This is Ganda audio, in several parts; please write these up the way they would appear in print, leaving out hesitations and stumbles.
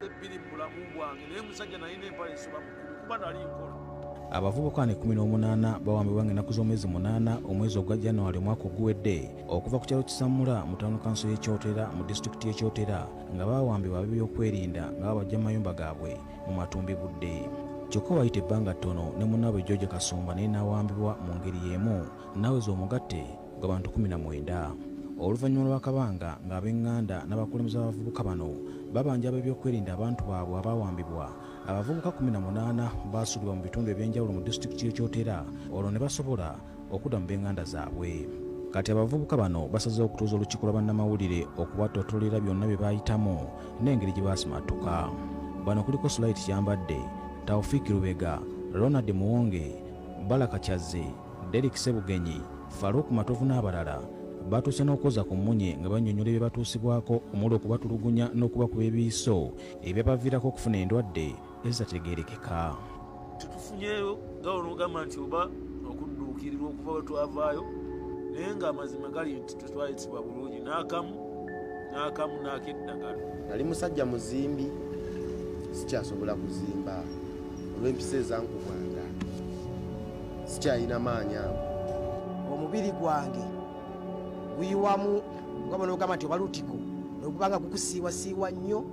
Ebbiri mu bulamu bwange, naye musajja nalina empale esoba mu 10 kuba nali nkola. Abavubuka bano 18 bawambibwa ng'ennaku z'omwezi 8 omwezi ogwa January omwaka oguwedde okuva ku kyalo Kisamula mu tawuni kanso y'e Kyotera mu disitulikiti y'e Kyotera nga bawambibwa ab'ebyokwerinda nga babajja mu mayumba gaabwe mu matumbi budde. Kyokka wayita ebbanga ttono ne munnaabwe George Kasumba naye n'awambibwa mu ngeri y'emu n'aweza omugatte gw'abantu 19. Oluvannyuma lw'akabanga ng'ab'enganda n'abakulembeze b'abavubuka bano babanja ab'ebyokwerinda abantu baabwe abaawambibwa, abavubuka 18 baasuulibwa mu bitundu eby'enjawulo mu disitulikiti y'e Kyotera olwo ne basobola okudda mu b'enganda zaabwe. Kati abavubuka bano basazeewo okutuuza olukiiko lwa bannamawulire okubatotolera byonna bye baayitamu n'engeri gye baasimattuka. Bano kuliko Sulait Kyambadde, Taufik Lubega, Ronald Muwonge, Baraka Kyazze, Derrick Ssebugenyi, Farouk Matovu n'abalala batuuse n'okwoza ku mmunye nga bannyonnyola ebyebatuusibwako omuli okubatulugunya n'okubakuba ebiiso ebyabaviirako okufuna endwadde ezitategeerekeka. Tetufunyeeyo nga onogamba nti oba okudduukirirwa okuva bwe twavaayo, naye ng'amazima gali nti tetwayisibwa bulungi n'akamu n'akamu n'akeddagala. Nali musajja muzimbi, sikyasobola kuzimba olw'empisa ezankubwanga, sikyalina maanyi ago. Omubiri gwange guyiwamu nga bw'onoogamba nti oba lutiko, n'ogubanga gukusiiwasiiwa nnyo,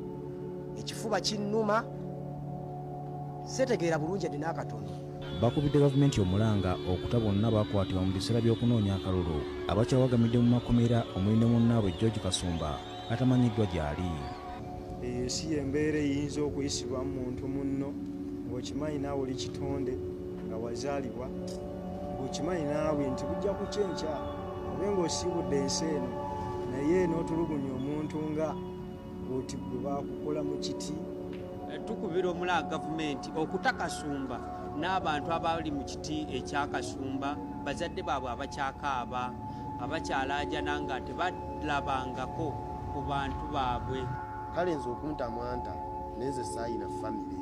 ekifuba kinnuma, seetegeera bulungi adde n'akatono. Bakubidde gavumenti omulanga okuta bonna bakwatibwa mu biseera by'okunoonya akalulu abakyawagamidde mu makomera omuli ne munnaabwe George Kasumba atamanyiddwa gy'ali. Eyo si y'embeera eyinza okuyisibwamu muntu munno ng'okimanyi naawe oli kitonde nga wazaalibwa, ng'okimanyi naawe nti bujja kukya enkya obe ng'osiibudde ensi eno, naye n'otulugunya omuntu nga oti gwe baakukola mu kiti. Tukubira omulanga gavumenti okuta Kasumba n'abantu abali mu kiti ekya Kasumba, bazadde baabwe abakyakaaba, abakyalaajana nga tebalabangako ku bantu baabwe. Kale nze okuntamwanta naye nze saayina famire.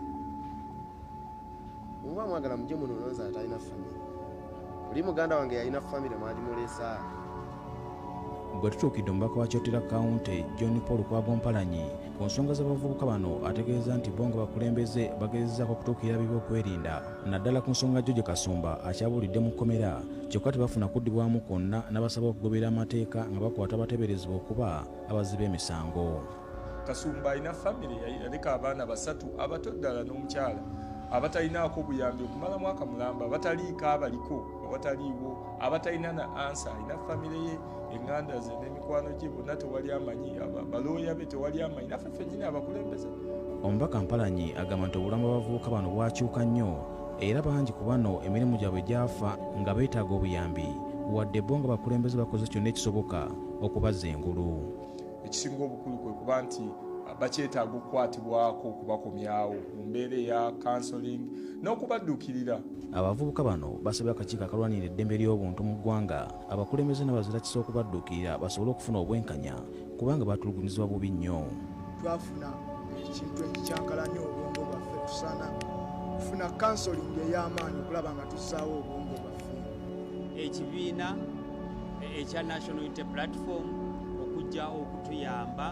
Omuba mwagala mujje muno, nze atalina famire. Oli muganda wange yalina famire, mwagimuleesa. Bwe tutuukidde omubaka wa Kyotera County John Paul Lukwago Mpalanyi ku nsonga z'abavubuka bano, ategeeza nti bo nga bakulembeze bagezezzaako okutuukirira ab'ebyokwerinda naddala ku nsonga George Kasumba akyabulidde mu kkomera, kyokka tebafuna kuddibwamu kwonna, n'abasaba okugoberera amateeka nga bakwata abateeberezebwa okuba abazzi b'emisango. Kasumba alina famire, yaleka abaana 3 abato ddala n'omukyala abatalinaako buyambi okumala mwaka mulamba, abataliiko abaliko awataliiwo, abatalina na ansa. Alina famire ye, eŋŋanda ze n'emikwano gye bonna tewali amanyi, balooya be tewali amanyi, naffe ffennyini abakulembeze. Omubaka Mpalanyi agamba nti obulamu bw'abavubuka bano bwakyuka nnyo era bangi ku bano emirimu gyabwe gyafa nga beetaaga obuyambi, wadde bo nga bakulembeze bakoze kyonna ekisoboka okubazza engulu. Ekisinga obukulu kwe kuba nti bakyetaaga okukwatibwako okubakomyawo mu mbeera eya counseling n'okubadduukirira. Abavubuka bano basabye akakiiko akalwanirira eddembe ly'obuntu mu ggwanga, abakulembeze n'abazira kisa okubadduukirira basobole okufuna obwenkanya kubanga batulugunyizibwa bubi nnyo. Twafuna ekintu ekikyankalanya obwongo bwaffe, tusaana kufuna counseling ey'amaanyi okulaba nga tussaawo obwongo bwaffe. Ekibiina ekya National Unity Platform okujja okutuyamba.